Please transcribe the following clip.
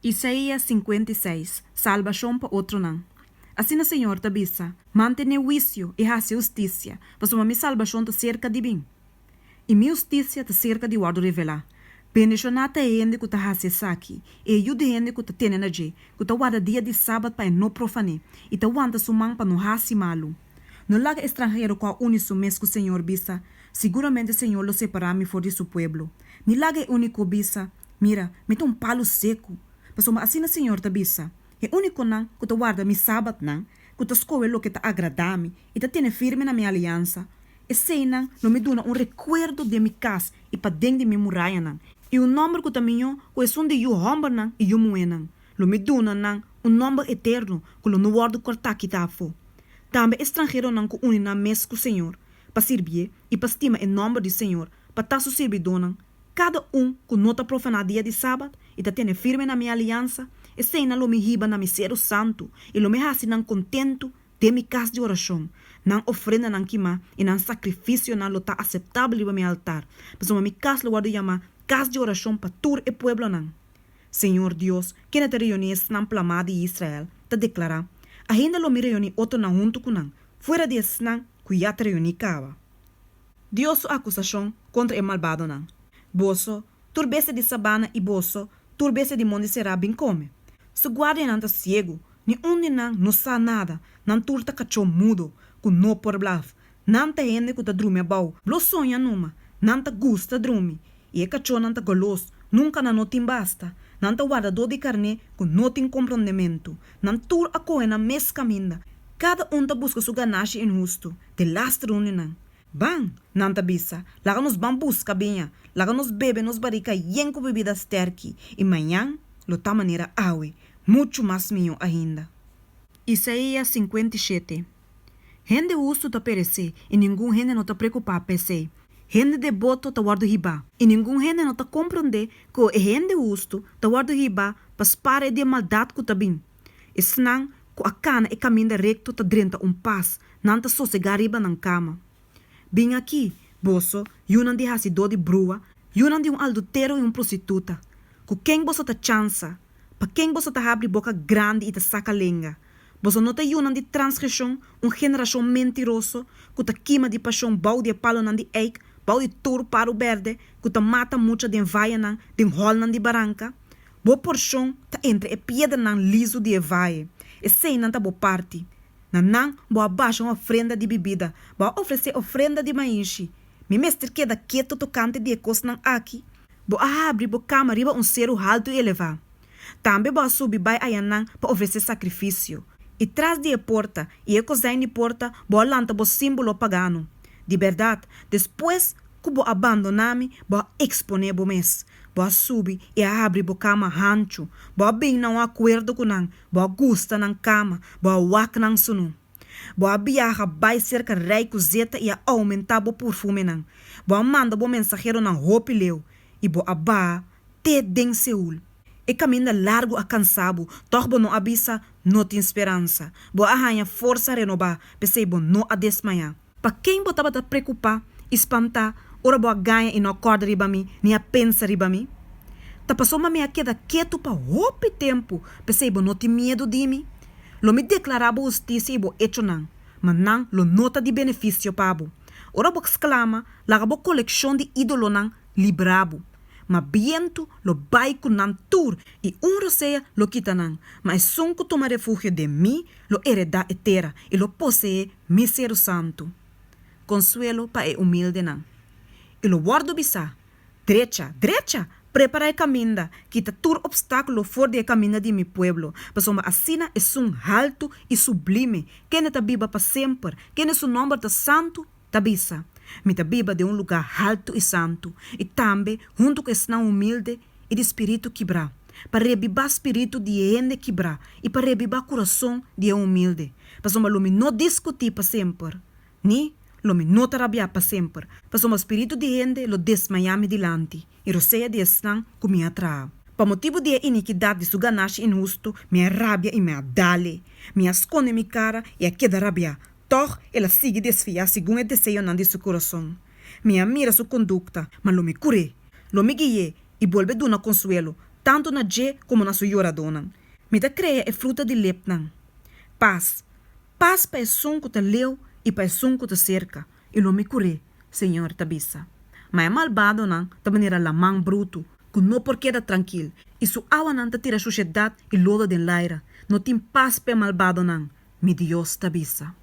Isaías 56, Salbashon pa otronan Asina Señor ta bisa, Mantené huisio i hasi hustisia, pasobra mi salbashon ta serka di bin, i mi hustisia ta serka di wòrdu revelá. Bendishoná ta e hende ku ta hasi esaki, i e yu di hende ku ta tene na dje, ku ta warda dia di sabat pa e no profané, i ta wanta su man pa no hasi malu. No laga e stranhero ku a uni su mes ku Señor bisa, Siguramente Señor lo separá mi for di su pueblo. Ni laga e úniko bisa, Mira, mi ta un palu seku. Pasobra asina Señor ta bisa, E únikonan ku ta warda mi sabatnan, ku ta skohe loke ta agradá mi i ta tene firme na mi aliansa, eseinan lo mi duna un rekuerdo den mi kas i paden di mi murayanan, i un nòmber ku ta mihó ku esun di yu hòmbernan i yu muhénan. Lo mi duna nan un nòmber eterno ku lo no wòrdu kòrtá kitá afó. Tambe e stranheronan ku uni nan mes ku Señor pa sirbié i pa stima e nòmber di Señor, pa ta su sirbidónan, kada un ku no ta profaná dia di sabat i ta tene firme na mi aliansa, eseinan lo mi hiba na mi seru santu i lo mi hasi nan kontentu den mi kas di orashon. Nan ofrendanan kimá i nan sakrifisionan lo ta aseptabel riba mi altar, pasobra mi kas lo wòrdu yamá kas di orashon pa tur e pueblonan. Señor Dios, kende ta reuní esnan plamá di Israel, ta deklará, Ainda lo mi reuní otronan huntu ku nan, fuera di esnan ku ya ta reuní kaba. Dios su akusashon kontra e malbadonan. Boso, tur bestia di sabana i boso, tur bestia di mondi será, bin kome. Su guardianan ta siegu, ni un di nan no sa nada, nan tur ta kachó mudo, ku no por blaf. Nan ta hende ku ta drumi abou, blo soña numa, nan ta gusta drumi, i e kachónan ta golos, nunka nan no tin basta. Nan ta wardadó di karné ku no tin komprondementu. Nan tur a kohe nan mes kaminda, kada un ta buska su ganashi inhustu, delaster un di nan. Ban, nan ta bisa, laga nos ban buska biña, laga nos bebe nos barika yen ku bibida stèrki, i mañan lo ta manera awe, muchu mas mihó ainda. Isaías 57, Hende hustu ta peresé, i ningun hende no ta preokupá pa esei. Hende deboto ta wòrdu hibá, i ningun hende no ta komprondé ku e hende hustu ta wòrdu hibá pa spar e di e maldat ku ta bin. Esnan ku a kana e kaminda rekto ta drenta un pas, nan ta sosegá riba nan kama. Bin akí, boso, yunan di hasidó di brua, yunan di un aldutero i un prostituta. Ku ken boso ta chansa? Pa ken boso ta habri boka grandi i ta saka lenga? Boso no ta yunan di transgreshon, un generashon mentiroso, ku ta kima di pashon bou di e palonan di eik, bou di tur paru bèrdè, ku ta mata mucha den vayenan, den hòlnan di baranka? Bo porshon ta entre e piedranan lizu di e vaye, eseinan ta bo parti. Na nan bo a basha un ofrenda di bibida, bo a ofresé ofrenda di maishi. Mi mester keda ketu tokante di e kosnan aki? Bo a habri bo kama riba un seru haltu i elevá. Tambe bo a subi bai ayanan pa ofresé sakrifisio. I tras di e porta i e kozein di porta bo a lanta bo símbolo pagano. Di bèrdat, despues ku bo a bandoná mi, bo a eksponé bo mes. Bo a subi i a habri bo kama hanchu. Bo a bin na un akuerdo ku nan, bo a gusta nan kama, bo a wak nan sunú. Bo a biaha bai serka rei ku zeta i a oumentá bo purfumenan. Bo a manda bo mensaheronan hopi leu, i bo a baha te den Seul. E kaminda largu a kansa bo, tòg bo no a bisa, No tin speransa. Bo a haña forsa renobá, p'esei bo no a desmayá. Pa ken bo tabata preokupá i spantá ora bo a gaña i no a kòrda riba mi ni a pensa riba mi? Ta pasobra mi a keda ketu pa hopi tempu, p'esei bo no tin miedu di mi? Lo mi deklará bo hustisia i bo echonan, ma nan lo no ta di benefisio pa bo. Ora bo sklama, laga bo kolekshon di ídolonan libra bo. Ma bientu lo bai ku nan tur i un rosea lo kita nan, ma esun ku tuma refugio den mi lo eredá e tera i lo poseé mi seru santu. Konsuelo pa e humildenan. I lo wòrdu bisá, Drecha, drecha! Prepará e kaminda, kita tur opstákulo for di e kaminda di mi pueblo, pasobra asina esun haltu i sublime, kende ta biba pa semper, kende su nòmber ta santu, ta bisa, Mi ta biba den un lugá haltu i santu, i tambe huntu ku esnan humilde i di spiritu kibrá, pa rebibá spiritu di e hende kibrá i pa rebibá kurason di e humilde, pasobra lo mi no diskutí pa semper, ni lo mi no ta rabiá pa semper, pasobra spiritu di hende lo desmayá mi dilanti, i rosea di esnan ku mi a traha. Pa motibu di e inikidat di su ganashi inhustu mi a rabia i mi a dal-e. Mi a skonde mi kara i a keda rabiá, Tòg el a sigui desviá segun e deseonan di su kurason. Mi a mira su kondukta, ma lo mi kur'é. Lo mi gui'é i bolbe duna konsuelo. tantu na dje komo na su yoradónan. Mi ta krea e fruta di lepnan, Pas, pas pa esun ku ta leu i pa esun ku ta serka, i lo Mi kur'é, Señor ta bisa. Ma e malbadonan ta manera laman brutu, ku no por keda trankil, i su awanan ta tira shushedat i lodo den laira. No tin pas pa e malbadonan, mi Dios ta bisa.